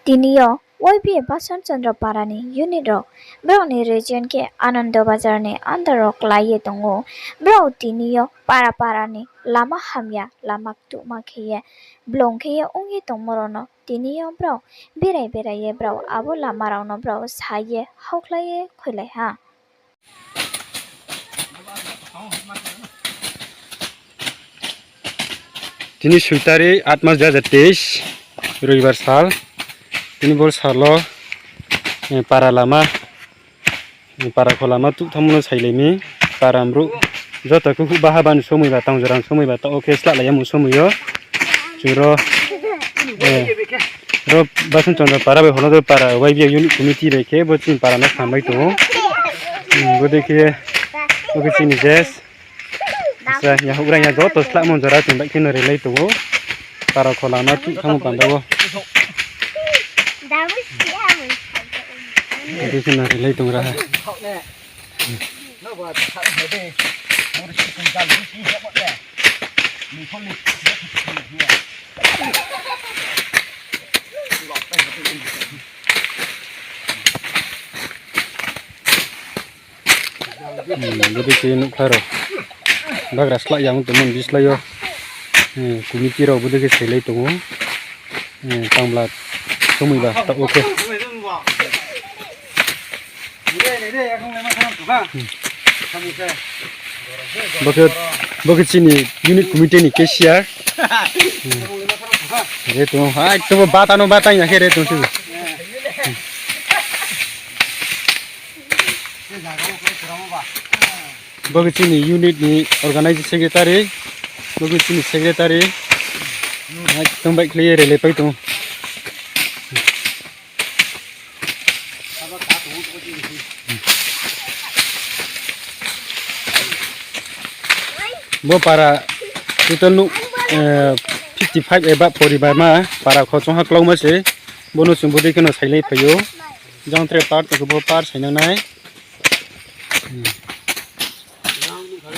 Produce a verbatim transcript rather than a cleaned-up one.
Tini yo Y B A Basan Chandra para ni unit rao, brao ni region khe Anando Bazar ni under wo klái ye tong ou. Brao tini yo para para ni lama hamya, lama ktuhma khe ye, blong khe ye ong ye tongmo rao no tini yo brao berai berai ye brao abo lama rao no brao sa ye haokhlai ye khuilai ha. Tini soi tarik, আট মাস দুই হাজার তেইশ, roibar sal. Tini bo sal wo, eh, para lama, eh, para kho lama tuh thanngmo no sailai mi. Para brouh joto khe huh baha ba ni somoi ba, tang jora ni somoi ba, taoh wo khe slahlai yamo somoi yo. Chung ro, eh, ro Basan Chandra para bai holo do para Y B A unit committee bai khe bo chini para no samai tong ou. Hmm, bo dei khe, bo khe chini jes. Sa, ya houhgra ya joto slahmo jora chung bai khe no relai tong ou. Para kho lama tuh thanngmo panda wo. Bai khe no relai tong ra ha. Hmm, bodei khe nuhkha rao. Bagra slah ya ong tongmo ni bislái yo. Hmm, committee rao bodei khe sailai tong ou. Hmm, tangbla somoi ba taoh wo khe. Bo khe, bo khe chini unit committee ni cashier. Re tong ou, hai, to bo bata no bata ya khe re tong si. Bo khe chini unit ni organizing secretary, bo khe chini secretary. Ekdom baihkhlai ye relai pai tong ou. Bo para total nuh, eh, fifty five eba poribar ma para kho chongha klauma se. Bo no chung bodei khe no sailai phai ou. Jang tre par tong khe bo par sainang nai. Hmm.